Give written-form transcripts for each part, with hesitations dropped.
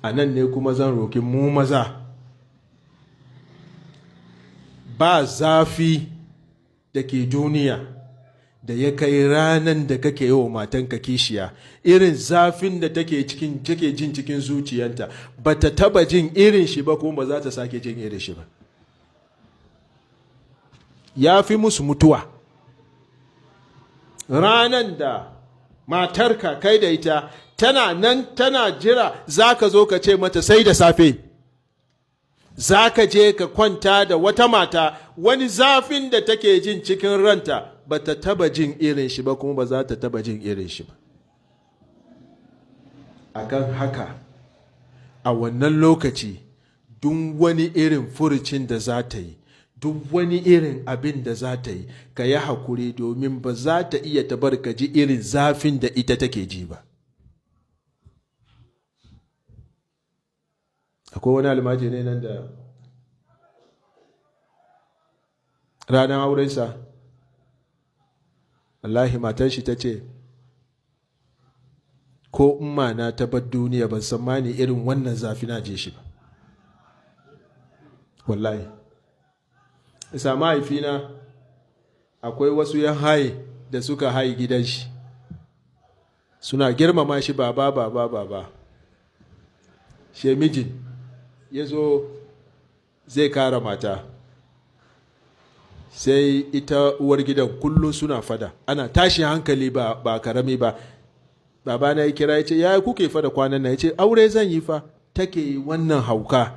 A nan ne kuma zan roki mu maza, ba zafi da ke duniya da ya kai ranan da kake yi wa matanka kishiya. Irin zafin da take jin cikin zuciyanta, ba ta taba jin irin shi ba, kuma ba za ta sake jin irin shi ba. Ya fi musu mutuwa. Ranan da matarka kai da ita tana nan tana jira, za ka zo ka ce mata sai da safe, za ka je ka kwanta da wata mata, wani zafin da take jin cikin ranta ba ta taba jin irin shi ba, kuma ba za ta taba jin irin shi ba. Akan haka, a wannan lokaci, duk wani irin furucin da za ta yi, duk wani irin abin da za ta yi, ka yi hakuri, domin ba za ta iya ta bar ka ji irin zafin da ita take ji ba. Akwai wani almajiri nan da ranar aurensa, wallahi matan shi ta ce, "Ko umma na ta bar duniya, ban tsammani irin wannan zafi na je shi ba." Wallahi isa mahaifina, akwai wasu yan haye da suka haye gidan shi, suna girmama shi, "Baba, baba, baba." Shemijin ya zo zai kara mata, sai ita uwar gidan kullum suna fada, ana tashi hankali ba karami ba. Babana ya kira, ya ce, "Ya kuke fada kwanan nan?" Ya ce, "Aure zan yi fa take wannan hauka."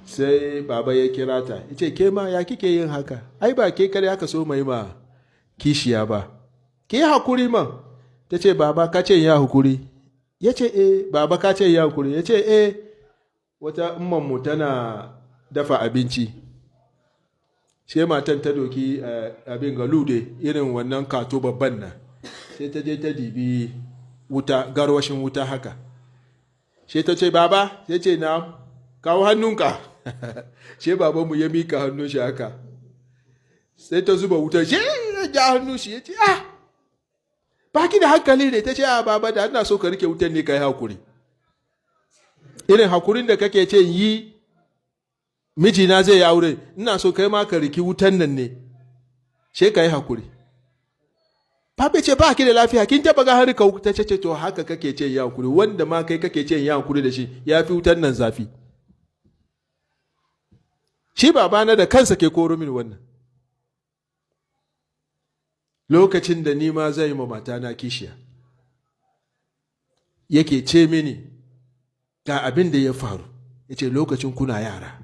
Sai baba ya kira ta, ya ce, "Ke ma ya kike yin haka? Ai ba ke kare aka so mai ma kishiya ba, ke hakuri man." Ta ce, "Baba, ka ce ya hakuri?" Ya ce, "Eh." "Baba, ka ce ya hakuri?" Ya ce, "Eh." Wata mu tana dafa abinci, sai matan ta doki abin ga lude, irin wannan kato babban nan, sai ta je ta dibi wuta, garwashin wuta haka. Sai ta ce, "Baba." Sai ce, "Na kawo hannunka." Sai babanmu ya mika hannun shi haka, sai ta zuba wuta, shi ya ja hannun shi, ya ce, "Ah, baki da hankali ne." Ta ce, "A baba, da ina so ka rike wutan ne, ka yi hakuri irin hakurin da kake ce yi, mijina zai yi aure, ina so kai ma ka riki wutan nan ne, sai ka yi hakuri." Baba ce, "Ba ki da lafiya, kin taba ga har ka?" Ta ce, "To haka kake ce ya hakuri, wanda ma kai kake ce ya hakuri da shi ya fi wutan nan zafi." Shi babana da kansa ke koro min wannan lokacin da ni ma zai ma matana kishiya, yake ce mini ga abin da ya faru. Ya ce, "Lokacin kuna yara,"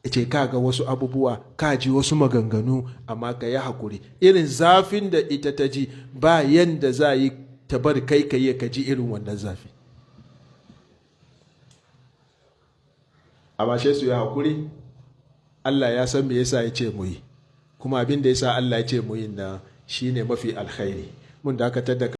ya ce, "ka ga wasu abubuwa, ka ji wasu maganganu, amma ka yi hakuri. Irin zafin da ita ta ji, ba yanda za yi ta bar kai ka yi ka ji irin wannan zafi." Amma sai su yi hakuri. Allah ya san me yasa ya ce mu yi, kuma abin da yasa Allah ya ce mu yi na shine mafi alkhairi. Mun dakatar da.